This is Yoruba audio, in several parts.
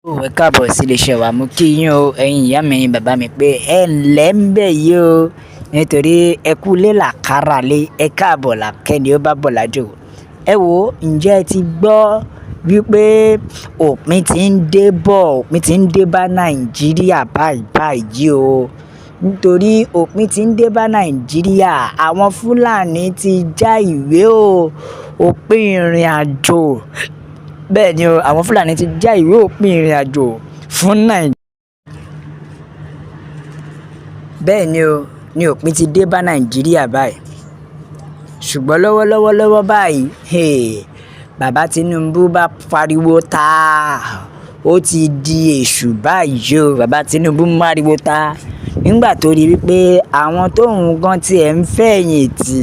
Ẹ káàbọ̀ sí iléeṣẹ́ wa. Mo kí yín o, ẹ̀yin ìyá mi, ẹ̀yin bàbá mi, pé ẹ ǹlẹ́ ń bẹ̀ yìí o. Nítorí ẹ kú lé làkàrà lé, ẹ káàbọ̀ làkẹ́ni ó bá bọ̀ lájò. Ẹ wo, ǹjẹ́ ẹ ti gbọ́ wípé òpin ti ń dé bọ̀, òpin ti ń dé bá Nàìjíríà báyìí báyìí o. Nítorí òpin ti ń dé bá Nàìjíríà, àwọn Fúlàní ti já ìwé o, òpin ìrìnàjò. Bẹ́ẹ̀ ni o, àwọn Fúlàní ti já ìwé òpin ìrìnàjò fún Nàìjíríà. Bẹ́ẹ̀ ni o, ní òpin ti dé bá Nàìjíríà báyìí. Ṣùgbọ́n lọ́wọ́lọ́wọ́ lọ́wọ́ báyìí, hey, bàbá Tinubu bá pariwo ta, ó ti di èṣù báyìí o. Bàbá Tinubu máriwo ta nígbà tó rí wípé àwọn tóun gan tí ẹ̀ ń fẹ̀yìntì,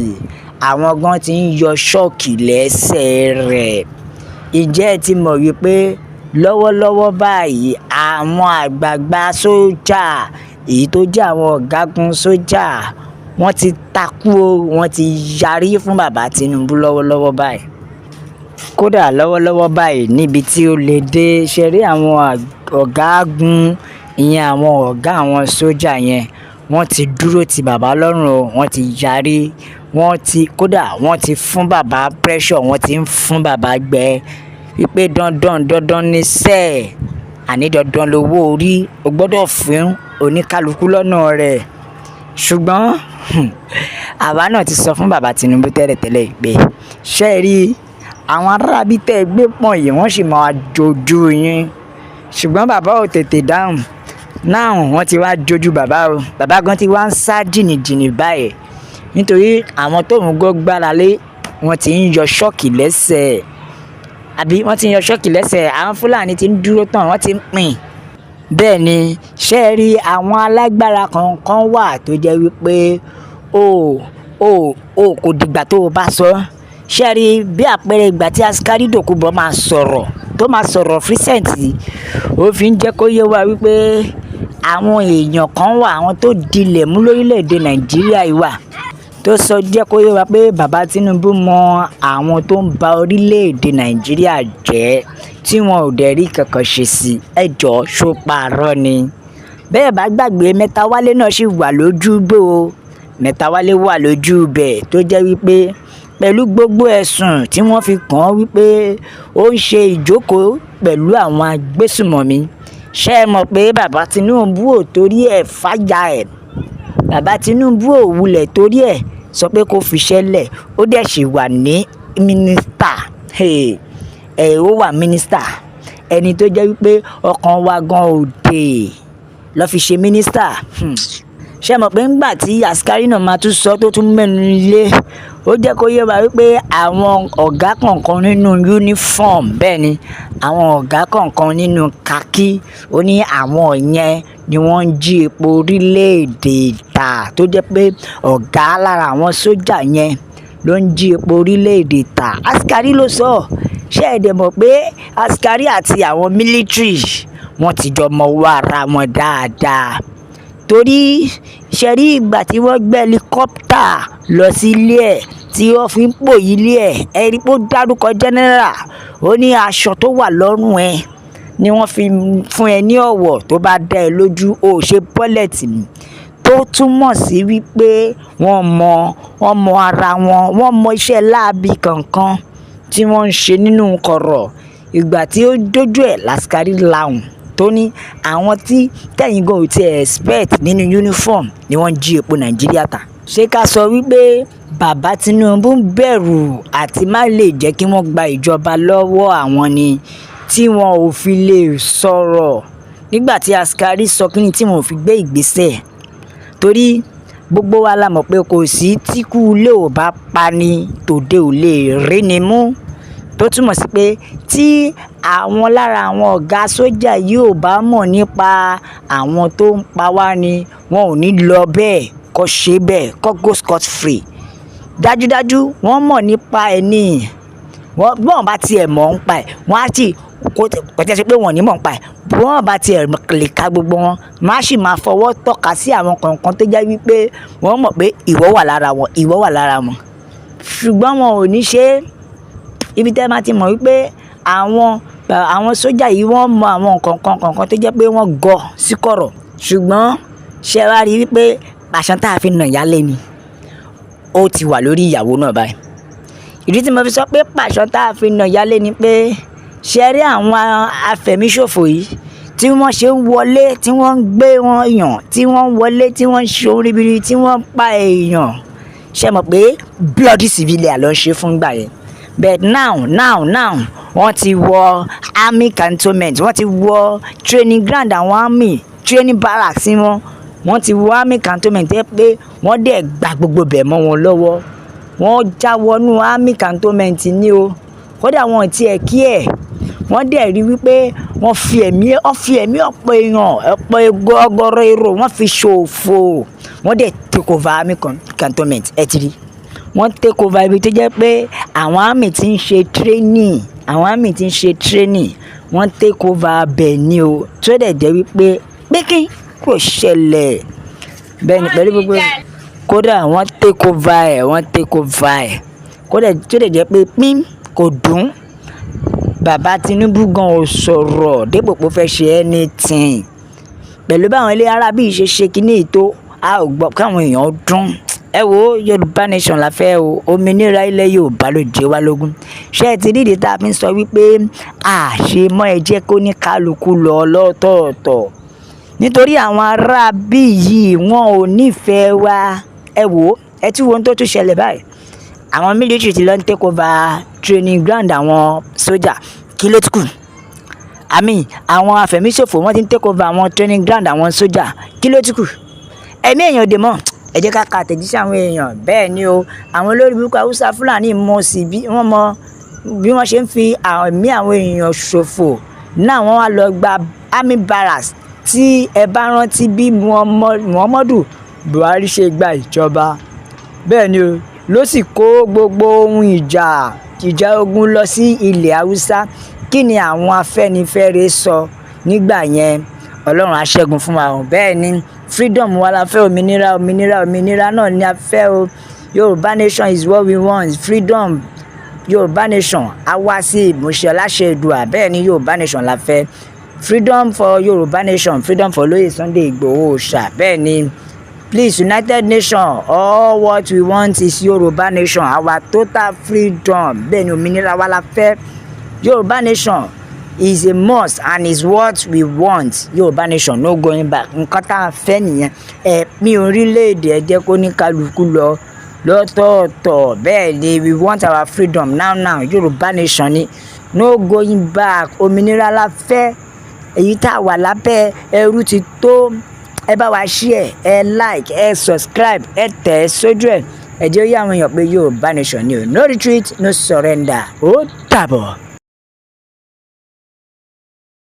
àwọn gan ti ń yọ ṣọ́ọ̀kì lẹ́sẹ̀ rẹ̀. Ǹjẹ́ ẹ ti mọ̀ wípé lọ́wọ́lọ́wọ́ báyìí àwọn àgbààgbà sójà, èyí tó jẹ́ àwọn ọ̀gágun sójà, wọ́n ti takú o, wọ́n ti yarí fún bàbá Tinubu lọ́wọ́lọ́wọ́ báyìí. Kódà lọ́wọ́lọ́wọ́ báyìí, níbi tí ó lè dé, ṣe rí àwọn ọ̀gágun ìyẹn, àwọn ọ̀gá àwọn sójà yẹn, wọ́n ti dúró ti bàbá lọ́rùn o, wọ́n ti yarí, wọ́n ti kódà wọ́n ti fún bàbá pressure, wọ́n ti ń fún bàbá gbẹ wípé dandan dandan ní sẹ́ẹ̀, àní dandan lowó orí o gbọ́dọ̀ fún oníkálukú lọ́nà rẹ̀. Ṣùgbọ́n àwa náà ti sọ fún bàbá Tinubu tẹ́lẹ̀tẹ́lẹ̀ pé ṣé ẹ rí àwọn aráabí tẹ́ ẹ gbé pọ̀n yìí, wọ́n sì máa jojú yín. Ṣùgbọ́n bàbá ò tètè dáhùn. Náà wọ́n ti wá jojú bàbá o. Bàbá gan ti wá ń sá jìnnìjìnnì báyìí nítorí àwọn tóun gbọ́ gbára lé, wọ́n ti ń yọ ṣọ́ọ̀kì lẹ́sẹ̀, àbí wọ́n ti ń yọ ṣọ́ọ̀kì lẹ́sẹ̀. Àwọn Fúlàní ti ń dúró tán, wọ́n ti ń pín. Bẹ́ẹ̀ ni, ṣé ẹ rí àwọn alágbára kọ̀ọ̀kan wà tó jẹ́ wípé o kò dìgbà tó o bá sọ. Ṣé ẹ rí bí àpẹẹrẹ ìgbà tí Askari Dokubo máa sọ̀rọ̀, tó máa sọ̀rọ̀ recent, ó fi ń jẹ́ kó yé wa wípé àwọn èèyàn kan wà, àwọn tó dilẹ̀ mú lórílẹ̀‐èdè Nàìjíríà yìí wà, tó sọ jẹ́ kó yé wa pé bàbá Tinubu mọ àwọn tó ń ba orílẹ̀‐èdè Nàìjíríà jẹ́ tí wọn ò dẹ̀ rí kankan ṣe sí. Ẹ jọ̀ọ́, ṣó parọ́ ni? Bẹ́ẹ̀ bá gbàgbé, Mẹ́tawálé náà sì wà lójúgbò. Mẹ́tawálé wà lójú ibẹ̀, tó jẹ́ wípé pẹ̀lú gbogbo ẹ̀sùn tí wọ́n fi kàn án wípé ó ń ṣe ìjókòó pẹ̀lú àwọn agbésùmọ̀mí, ṣé ẹ mọ̀ pé bàbá Tinubu ò torí ẹ̀ fàjà ẹ̀? Bàbá Tinubu ò wulẹ̀ torí ẹ̀ sọ pé kó fiṣẹ́ lẹ̀. Ó dẹ̀ sì wà ní mínísítà ẹ̀, ó wà mínísítà. Ẹni tó jẹ́ wípé ọkàn wa gan ò dé lọ́ fi ṣe mínísítà. Ṣé mọ̀ pé ńgbà tí Askari náà máa tún sọ, tó tún mẹ́nu lé, ó jẹ́ kó yé wa wípé àwọn ọ̀gá kọ̀ọ̀kan nínú uniform, bẹ́ẹ̀ ni, àwọn ọ̀gá kọ̀ọ̀kan nínú khaki, ó ní àwọn yẹn ni wọ́n ń jí epo orílẹ̀-èdè tà, tó jẹ́ pé ọ̀gá lára àwọn sójà yẹn ló ń jí epo orílẹ̀-èdè tà. Askari ló sọ. Ṣé ẹ dẹ̀ mọ̀ pé Askari àti àwọn military, wọ́n ti jọ mọwọ́ ara wọn dáadáa? Torí ṣe rí ìgbà tí wọ́n gbé helicopter lọ sí ilé ẹ̀, tí wọ́n fi ń pòyì ilé ẹ̀, ẹ rí pé ó dárúkọ general, ó ní aṣọ tó wà lọ́rùn ẹ̀ ni wọ́n fi fún ẹ ní ọ̀wọ̀, tó bá dá ẹ lójú ó ṣe bọ́lẹ̀tì ni, tó túmọ̀ sí wípé wọ́n mọ ara wọn, wọ́n mọ iṣẹ́ láabi kankan tí wọ́n ń ṣe nínú kọ̀rọ̀. Ìgbà tí ó dójú ẹ̀, l'Askari lahùn, tó ní àwọn tí tẹ̀yìn gan ò tiẹ̀ expect nínú uniform ni wọ́n ń jí epo Nàìjíríà tà. Ṣé ká sọ wípé bàbá Tinubu ń bẹ̀rù àti má lè jẹ́ kí wọ́n gba ìjọba lọ́wọ́ àwọn ni, tí wọn ò fi lè sọ̀rọ̀ nígbà tí Askari sọ kíni, tí wọn ò fi gbé ìgbésẹ̀? Torí gbogbo wa la mọ̀ pé kò sí tíkú ilé ò bá pa ni, tòde ò lè rí ni mú, tó túmọ̀ sí pé tí àwọn lára àwọn ọ̀gá sójà yìí ò bá mọ̀ nípa àwọn tó ń pa wá ni, wọn ò ní lọ bẹ́ẹ̀ kó ṣe bẹ́ẹ̀, kó go scot free. Dájúdájú, wọ́n mọ̀ nípa ẹ̀ ní. Wọ́n bọ́n bá tiẹ̀ mọ̀ ń pa ẹ̀, wọ́n á sì kò tẹ́ sí pé wọ́n ò ní mọ̀ ń pa ẹ̀. Bọ́n bá tiẹ̀ lè ka gbogbo wọn, wọ́n á sì máa fọwọ́ tọ́ka sí àwọn kọ̀ọ̀kan tó jẹ́ wípé wọ́n mọ̀ pé ìwọ wà lára wọn, ìwọ wà lára wọn, ṣùgbọ́n wọn ò ní ṣe é. Ibi tẹ́ máa ti mọ̀ wípé àwọn bàbá Àwọn sójà yìí, wọ́n mọ àwọn nǹkan kan kọ̀ọ̀kan tó jẹ́ pé wọ́n gọ sí kọ̀rọ̀. Ṣùgbọ́n ṣé ẹ wá rí wípé pàṣán tá a fi nà ìyálé ni, ó ti wà lórí ìyàwó náà báyìí? Ìdí tí mo fi sọ pé pàṣán tá a fi nà ìyálé ni pé, ṣe rí àwọn afẹ̀míṣòfò yìí tí wọ́n ṣe ń wọlé, tí wọ́n ń gbé wọn yàn, tí wọ́n ń wọlé, tí wọ́n ń ṣe ohun ribiribi, tí wọ́n ń pa èèyàn, ṣe mọ̀ pé bloody civilian ló ń ṣe fún gbà yẹn? But now now now, wọ́n ti wọ army cantonment, wọ́n ti wọ training ground àwọn army, training barracks wọn. Wọ́n ti wọ army cantonment tẹ́ pé wọ́n dẹ̀ gba gbogbo bẹ̀ mọ́ wọn lọ́wọ́. Wọ́n já wọnú army cantonment ní o. Kódà wọn ò tiẹ̀ kí ẹ̀, wọ́n dẹ̀ rí wípé wọ́n fi ẹ̀mí ọ̀pọ̀ èèyàn, ọ̀pọ̀ ọgọ́rọ̀ èrò, wọ́n fi ṣòfò. Wọ́n dẹ̀ take over army cantonment. Ẹ ti rí, wọ́n take over ibi tó jẹ́ pé àwọn army ti ń ṣe training, àwọn army ti ń ṣe training. Wọ́n take over abẹ̀ ní o, tó dẹ̀ jẹ́ wípé pínpín kò ṣẹlẹ̀ bẹ́ẹ̀ ni pẹ̀lú gbogbo. Kódà wọ́n take over ẹ̀, wọ́n take over ẹ̀, kódà tó dẹ̀ jẹ́ pé pín kò dùn. Bàbá Tinubu gan ò sọ̀rọ̀ dépò pé ó fẹ́ ṣe anything pẹ̀lú báwọn ilé arábí ṣe ṣe kínní tó. A ò gbọ́ káwọn èèyàn dún. Ẹ wo, Yorùbá Nation la fẹ́ o. Òmìnira ilẹ̀ Yorùbá ló jẹ wá lógún. Ṣé ẹ ti rí ìdí tá a fi ń sọ wípé àṣemọ́ ẹ jẹ́ kó ní kálukú lọ lọ́tọ̀ọ̀tọ̀? Nítorí àwọn aráabí yìí, wọn ò nífẹ̀ẹ́ wa. Ẹ wò ó, ẹ tún wo ohun tó tún ṣẹlẹ̀ báyìí. Àwọn military ti lọ ń take over training ground àwọn sójà. Kí ló tún kù? Àmì àwọn afẹ̀míṣòfò, wọ́n ti ń take over àwọn training ground àwọn sójà. Kí ló tún kù? Ẹ̀mí èèyàn ò dé mọ́. Ẹ jẹ́ ká ka àtẹ̀jíṣẹ́ àwọn èèyàn. Bẹ́ẹ̀ ni o, àwọn olórí burúkú Haúsá Fúlàní mọ̀ sí bí wọ́n mọ bí wọ́n ṣe ń fi ẹ̀mí àwọn èèyàn ṣòfò náà. Wọ́n wá lọ gba army barracks. Tí ẹ bá rántí bí Muhammadu Buhari ṣe gba ìjọba, bẹ́ẹ̀ ni o, ló sì kó gbogbo ohun ìjà ogun lọ sí ilẹ̀ Haúsá. Kí ni àwọn Afẹ́nifẹ́re sọ nígbà yẹn? Ọlọ́run á ṣẹ́gun fún wa o. Bẹ́ẹ̀ ni, freedom wa la fẹ́. Òmìnira, òmìnira, òmìnira náà ni a fẹ́ o. Yorùbá Nation is what we want. Freedom, Yorùbá Nation á wá sí ìmúṣẹ láṣẹ Èdùà. Bẹ́ẹ̀ ni, Yorùbá Nation la fẹ́. Freedom for Yorùbá Nation, freedom for Olóyè Sunday Igboho Òòṣà. Bẹ́ẹ̀ ni, please, United Nations, all what we want is Yorùbá Nation, our total freedom. Bẹ́ẹ̀ ni, òmìnira wa la fẹ́. Yorùbá Nation is a must and is what we want. Yorùbá Nation, no going back. Nǹkan tá a fẹ́ nìyẹn. Ẹ pín orílẹ̀-èdè, ẹ jẹ́ kó ní kálukú lọ lọ́tọ̀ọ̀tọ̀. Bẹ́ẹ̀ ni, we want our freedom now now. Yorùbá Nation ni, no going back. Òmìnira la fẹ́. Èyí tá a wà lábẹ́ ẹrú ti tó. Ẹ bá wa share, ẹ like, ẹ subscribe, ẹ tẹ̀ ẹ́ sójú ẹ̀. Ẹ jẹ́ ó yé àwọn èèyàn pé Yorùbá Nation ni o. No retreat, no surrender. Ó dàbọ̀.